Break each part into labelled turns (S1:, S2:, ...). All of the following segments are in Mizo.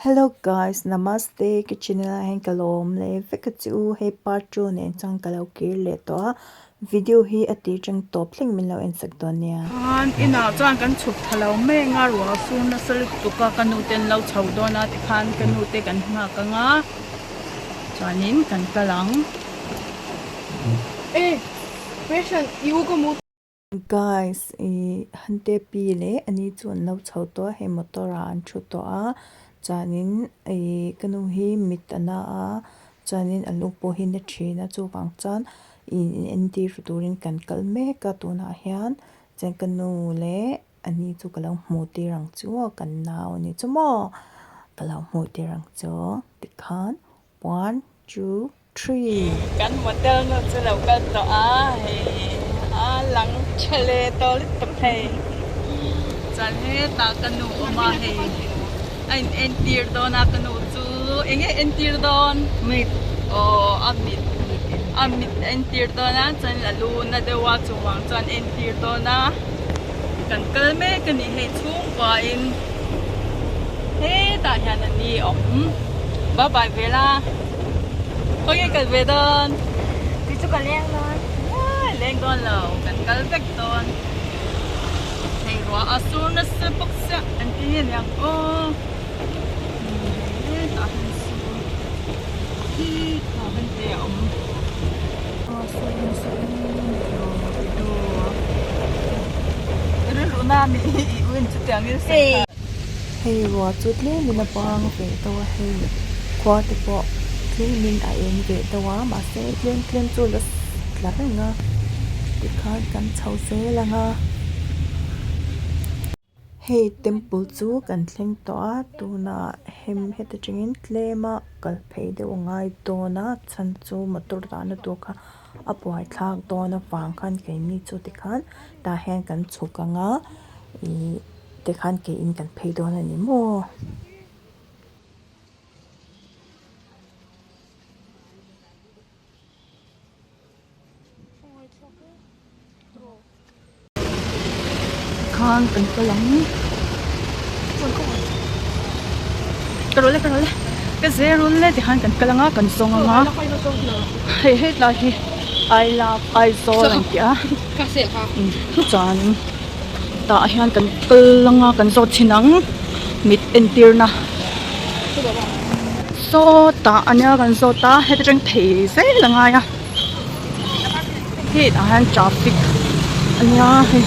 S1: Hello guys namaste ka channel ah hian ka lawm leh vek a che u hei part 2 nen chuan ka lo kir leh tawh a video hi a tir tang tawp thleng min lo en sak dawn nia.
S2: Khan inah chuan kan chhuk thla lo mek a ruah a fur nasa lutuk a ka nu te an lo chho dawn a tikhan ka nu te kan nghak ang a chuanin kan kal ang.
S1: Guys ih Hante pi leh ani chu an lo chho tawh a hei motor ah an thu tawh a chuanin ih ka nu hi mit a na a chuanin a lu pawh hi na thin a chuvang chuan ih in entir turin kan kal mek a tunah hian chuan ka nu leh ani chu ka lo hmuh tir ang chu aw kan nau a ni chu maw ka lo hmuh tir ang chu tikhan one two
S2: Three. Kan motel nu chu lo kal tawh a, hei a lang tha leh tawh lutuk hei. Chuan hetah ka nu awm a hei a in entir dawn a ka nu chu eng nge entir dawn? Mit. Aw a mit a mit a entir dawn a chuan a lu na deuh a chuvang chuan entir dawn a kan kal mek a ni hei chhungkua in hetah hian a ni awm bye bye vel a. Khawnge kal ve dawn?
S3: Kei chu ka leng dawn.
S2: Uai leng dawn lo, kan kal vek dawn. Hei ruah a sur nasa bawk sia an ti nge niang aw. Hetah hian sur hi tah hian te a awm. A sur nasa em rilru na mi i win chutiang in sawi.
S1: Hei ruah chu tlemin a bang ve deuh a hei khua te pawh tlemin a eng ve deuh a mahse tlem tlem chu la tla reng a tikhan kan chho zel ang a hei temple chu kan thleng tawh a tunah hem heti tangin tlema kal phei deuh a ngai dawn a chhan chu motor dahna tur kha a buaithlak dawn avang khan keini chu tikhan tah hian kan chhuk ang a ihh. Tikhan keiin kan phei dawn a ni maw?
S2: Khan kan kal ang. Ka rawlh e ka rawlh e. Ka zero le tikhan kan kal ang a kan zawng ang a. Hei hetlai hi I love Aizawl an tih a. Chuan. Tah hian kan kal anga kan zawt chhin ang mit entirna saw tah ania kan zawt a heti tang thei zel a ngai a hetah hian traffic ania hei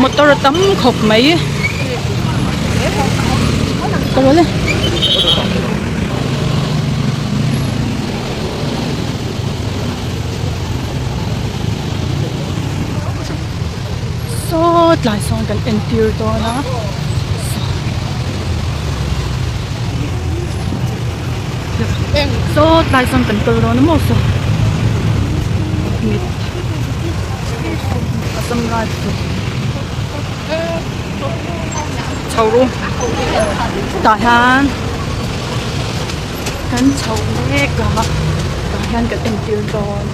S2: motor a tam khawp mai ka rual e. Saw tlai sawn kan entir dawn a saw tlai sawn kan kal dawn a maw saw mit a sam lai chu chho ru tah hian. Kan chho mek a tah hian kan entir dawn.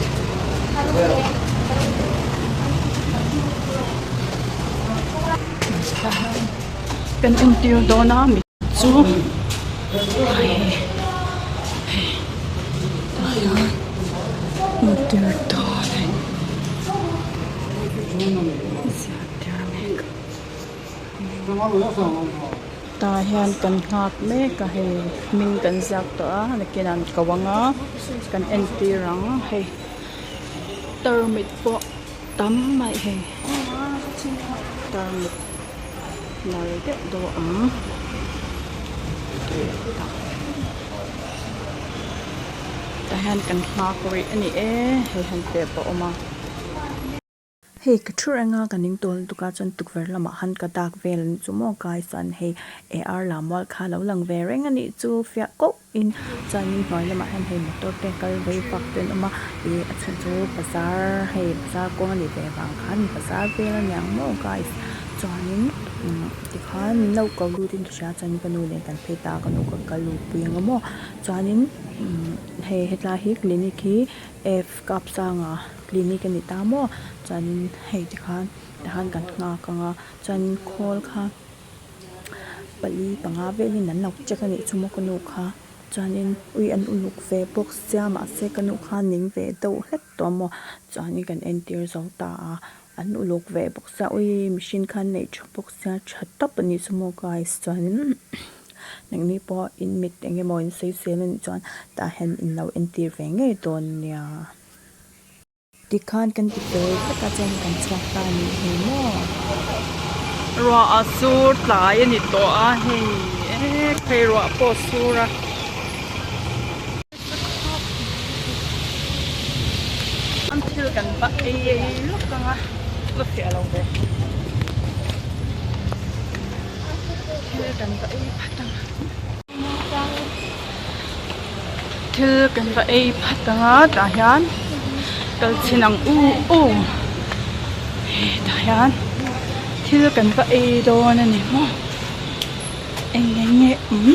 S2: Kan entir dawn a mi chu hei hei tah hian entir dawn a ni zirtir mek. Tah hian kan nghak mek a hei hming kan ziak tawh a nakinah an ko ang a kan entir ang hei tarmit pawh tam mai hei tarmit nal deuh deuh a awm tah hian kan nghak rih a ni e hei han te pawh a awm a.
S1: Hei ka thu reng a ka ning tawl lutuk a chuan tukverh lamah han ka dak vel a nih chu maw guys chuan hei ar lam mual kha lo lang ve reng a nih chu fiah koh in chuanin hnuai lamah hian hei motor te kal vei vak te an awm a ih a chhan chu bazar hei bazar kawng a nih ve vang khan bazar vel a niang maw guys chuanin tikhan min lo ko lut in ka hria chuan ka nu nen kan phei ta a ka nu ka kal lut pui ang a maw chuanin hei hetlai hi clinic hi F Kapsanga. Clinic a ni ta maw chuanin hei tikhan tikhan kan nghak ang a chuanin khawl kha pali panga velin an lo check a nih chu maw ka nu kha chuanin ui an uluk ve bawk sia mahse ka nu kha ning ve deuh hlek tawh maw chuanin kan entir zo ta a an uluk ve bawk sia ui machine kha an neih tha bawk sia tha tawp a nih chu maw guys chuanin nangni pawh in mit eng emaw in sawi zel a nih chuan tah hian in lo entir ve ngei dawn nia. Tikhan kan ti fel vek a chuan kan chhuak ta a nih hi maw?
S2: Ruah a sur tlai a ni tawh a hei e phei ruah pawh a sur a. An thil kan va ei ei lawk ang a la fiah lo ve. Thil kan va ei phat ang a. Thil kan va ei phat ang a tah hian kal chhin ang u u hetah hian thil kan va ei dawn a ni maw eng eng nge awm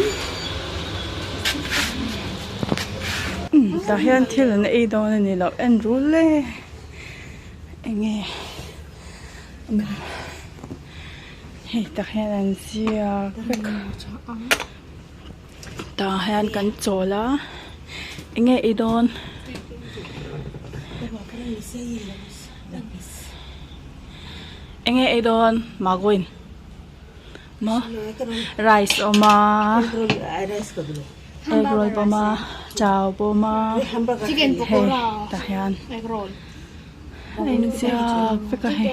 S2: umm tah hian thil an ei dawn a ni loh en rul e eng nge Hei tah hian an ziak vek a tah hian kan chawl a enge ei dawn enge ei dawn magoin maw rice a awm a egg roll pawh a awm a chow pawh a awm a hei tah hian. A inziak vek a hei.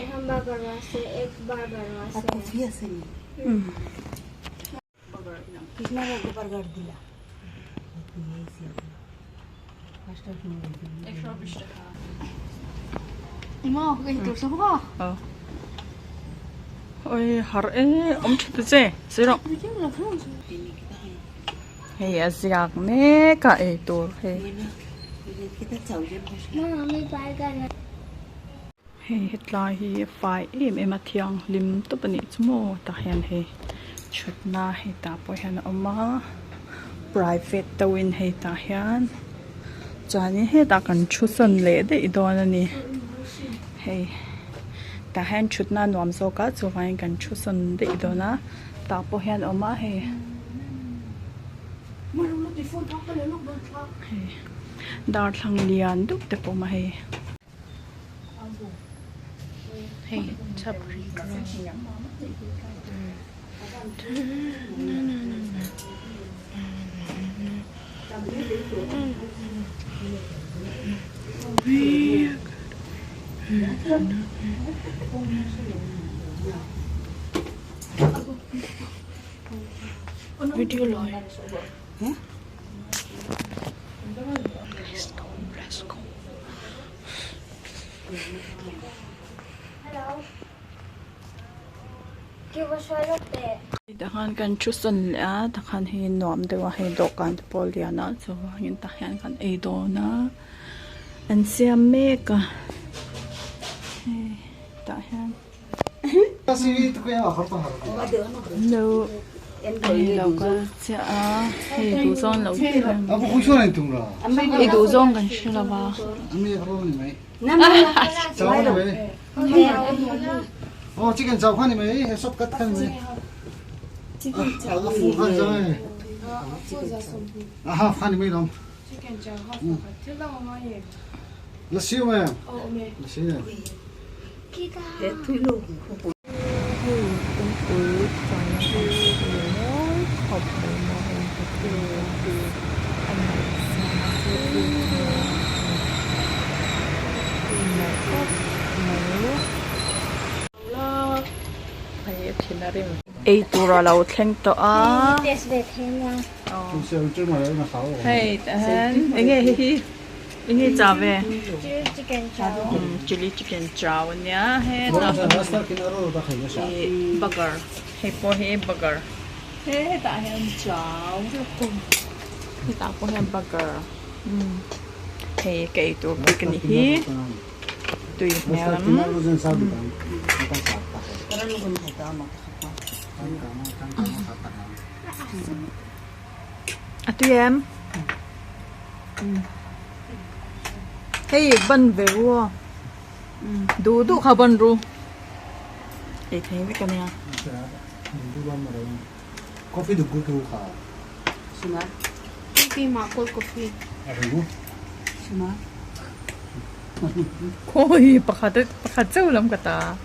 S2: Oi har e awm tha ta che sawi rawh hei a ziak mek a ei tur hei. Hei hetlai hi fai em em a thianghlim tawp a nih chu maw tah hian hei thutna hei tah pawh hian a awm a private deuhin hei tah hian chuanin hetah kan thu sawn leh daih dawn a ni hei tah hian thutna a nuam zawk a chuvangin kan thu sawn daih dawn a tah pawh hian a awm a hei. Hei darthlang lian deuh te pawh a awm a hei. Hei chhapri video lai let's go let's go Tah khan kan thu sawn leh a tah khan hei nuam deuh a hei dawhkan te pawh a lian a chuvangin tah hian kan ei dawn a an siam mek a hei tah hian. Lo hei lo kal chiah a hei duhzawng lo hei duhzawng kan hre lo va. Hei kawngpui chuanna hmun hi mawi khawp mai maw hei hotel hi a nalh sia chu chu a nalh khawp mai. Ei tur a lo thleng tawh a. Hei tah hian eng nge hei hi. Enge cha ve?
S3: Chili chicken chow.
S2: Chili chicken chow ania hetah ih burger hei pawh hi burger hetah hian chow hetah pawh hian burger hei ka ei tur bik a ni hi tui hmel ang.
S1: A tui em? Hei ban ve ru aw duh duh kha ban ru ei thei vek a nia.
S4: 커피도 끓고 가.
S5: 是吗？
S3: keimah cold coffee.
S4: 아, 그리고?
S5: 是吗？
S2: Khawi pakhat pakhat chauh lam ka ta.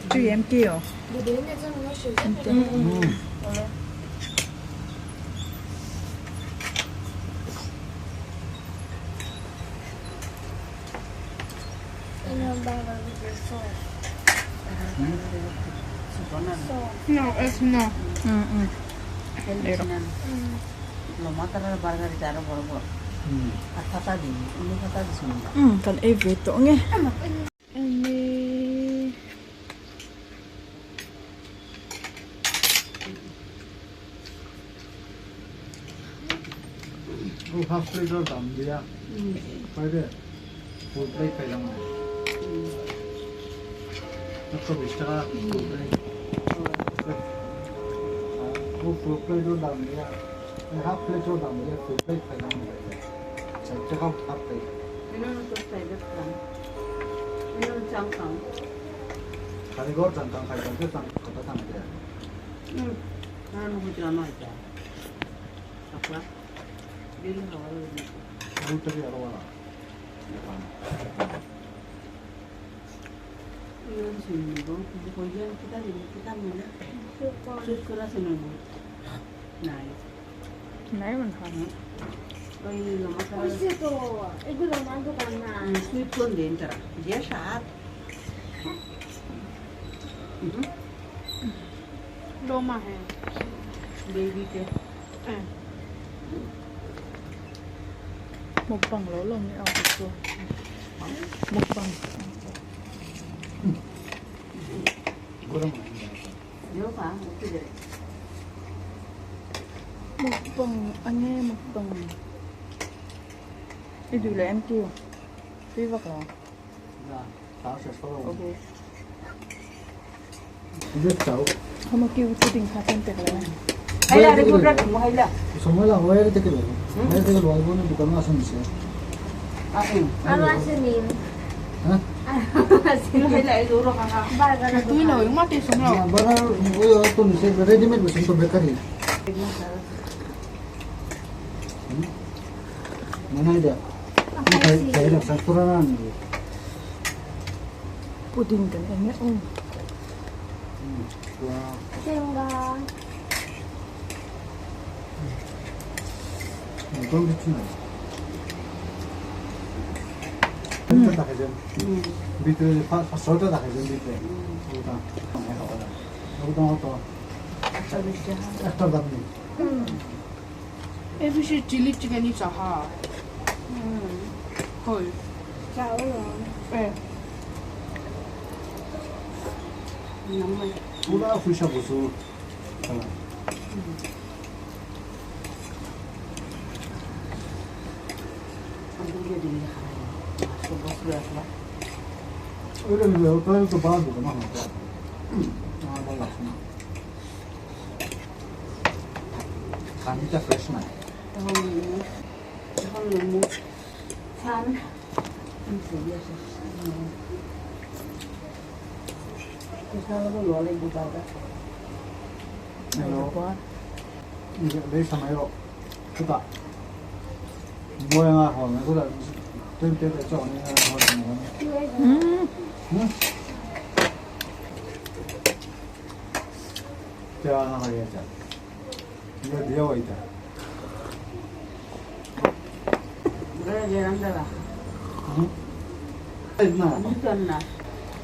S2: Tui em kêu.
S3: No, it's no.
S2: Kan ei ve tawh nge.
S4: Half plate or dam diya. Pwede. Full plate pa lang. 120 টাকা full plate. O full plate or দাম দিয়া। Half plate or দাম দিয়া full plate পাইলাম। 4 টাকা half plate. কারিগর জানতাম খাইতাম কথা থামে।
S3: Loma hai.
S2: Mukbang lo lom ni ao chu. Mukbang. Mukbang ange mukbang. I du le em kêu. Tui vak lo. Okay. Không kêu pudding kha chen tek le.
S3: Tui lo yung ma ti sum lo.
S4: Readymade bakery
S2: Pudding kan enge um.
S3: ABC chilli chicken is aha. Hoi.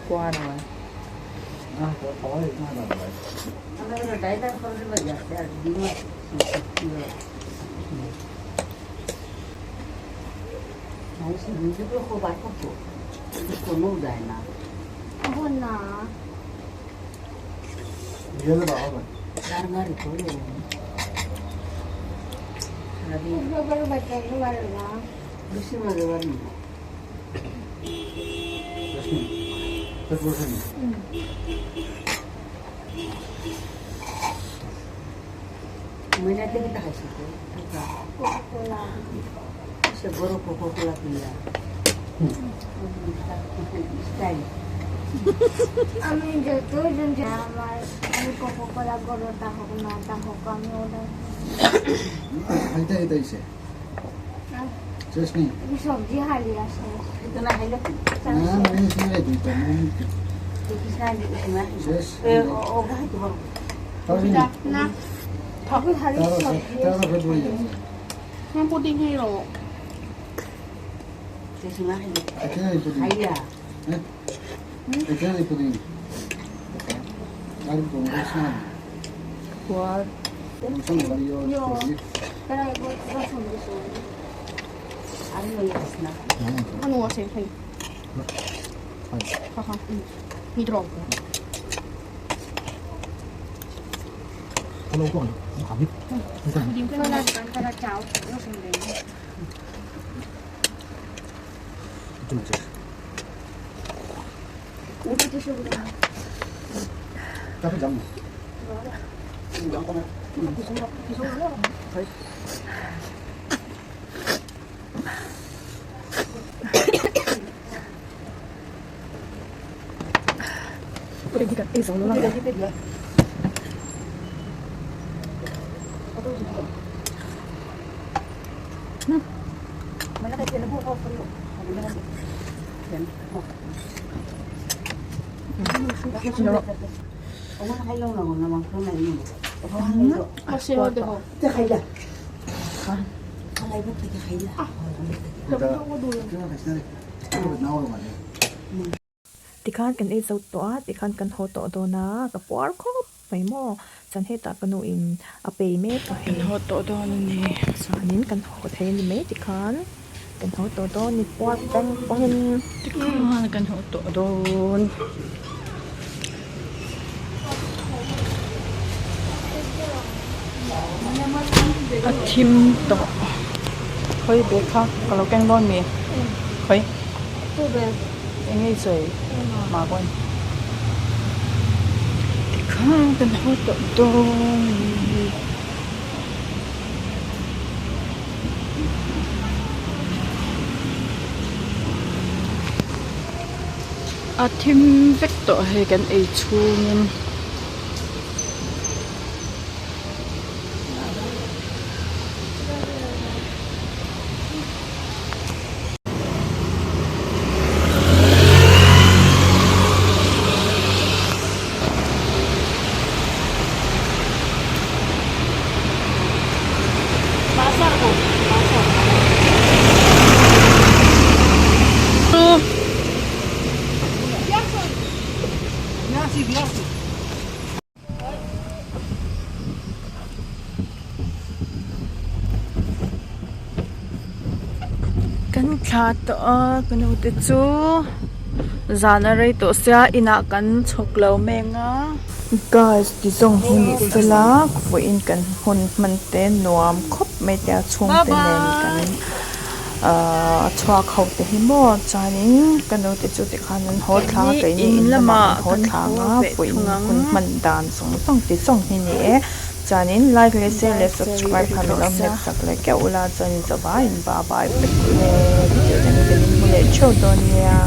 S3: Qua rồi.
S1: Tikhan kan ei zo tawh a, tikhan kan haw tawh dawn a, ka puar khawp mai maw? Chuan hetah ka nu in a pei mek a hei.
S2: Kan haw tawh dawn a ni.
S1: Chuanin kan haw thei a ni mai tikhan kan haw tawh dawn ni puar peng pawngin.
S2: Tikhan kan haw tawh dawn. A thim tawh. Khawi bag kha ka lo keng dawn mi? Khawi. Eng nge i sawi mah pawhin. Tikhan kan haw tawh dawn mi? A thim vek tawh hei kan ei chhungin. Kan thla tawh a ka naute chu zan a rei tawh sia inah kan chhawk lo meng a. Guys ti zawng hi ni sela vawiin kan hun hman te nuam khawp mai te a chhungte nen kan ahh chhuak ho te hi maw chuanin ka naute chu tikhan an haw thla a keini in lamah kan haw thla ang a vawiin hun hman dan zawng zawng ti zawng hi ni e chuanin like leh share leh subscribe kha min awm hlek sak leh keuh ula chuanin chawhvaiin bye bye vek le video dangin kan inhmu leh theuh dawn nia.